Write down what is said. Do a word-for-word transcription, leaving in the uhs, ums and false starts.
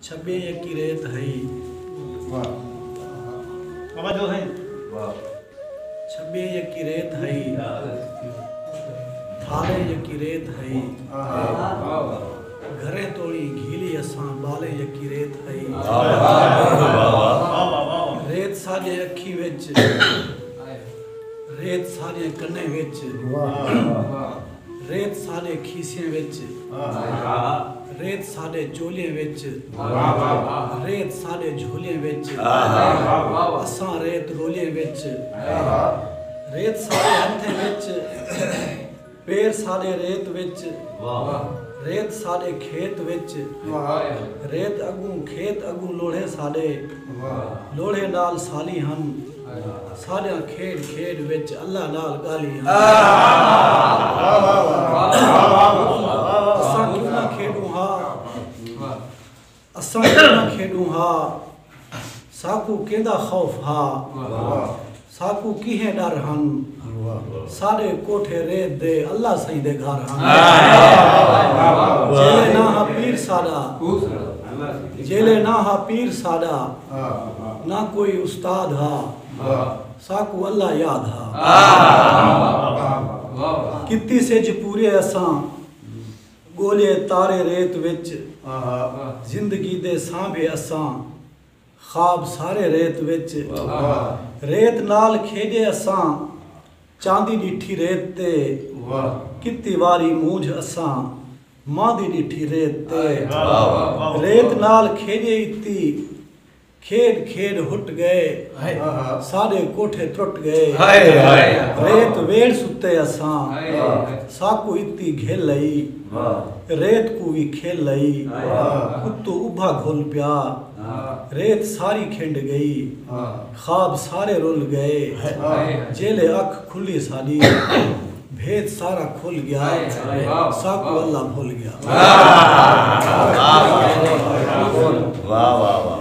چھٻیں یکی ریت ہئی۔ توجہ ہے۔ چھٻیں یکی ریت ہئی۔ تھالیں یکی ریت ہئی۔ گھریں توڑی گھیلی اساں، ٻالیں یکی ریت ہئی۔ ریت ساݙے اکھیں وچ، ریت ساݙے کنیں وچ، ریت ساݙے کھیسیں وچ، ریت ساݙے چولیں وچ، ریت ساݙے جھولیں وچ، اساں ریت رولیں وچ، ریت ساݙے ہتھیں وچ، پیر ساݙے ریت وچ، ریت ساݙے کھیت وچ، ریت اڳوں کھیت اڳوں لوڑھے ساݙے، لوڑھے نال سالی ہن، ساݙیاں کھیݙ کھیݙ وچ اللہ نال ڳالھیں ہن۔ اساں کیوں نہ کھیݙوں ہا، اساں کیوں نہ کھیݙوں ہا، ساکوں کیندا خوف ہا، ساکوں کیہیں ݙر ہن، ساݙے کوٹھے ریت دے اللہ سئیں دے گھر ہن۔ جیلے نہ ہا پیر ساݙا، جیلے نہ ہا پیر ساݙا، نہ کوئی استاد ہا، ساکوں اللہ یاد ہا۔ کیتی سجھ پورے اساں، ڳولے تارے ریت وچ، زندگی دے سانبھے اساں، خواب سارے ریت وچ، ریت نال کھیݙے اساں، چاندی ݙٹھی ریت تے، کیتی واری مونجھ اساں، ماندی ݙٹھی ریت تے، ریت نال کھیݙے اتی، کھیݙ کھیݙ ہٹ ڳئے، ساݙے کوٹھے ترٹ ڳئے، ریت ویڑھ ستے اساں، ساکوں اتی گھل آئی، ریت کوں وی کھل آئی، اتوں ابھا گھل پیا، ریت ساری کھنڈ ڳئی، خواب سارے رل ڳئے، جیلے اکھ کھلی ساݙی، بھید سارا کھل ڳیا، ساکوں اللہ بھل ڳیا۔ واہ واہ واہ۔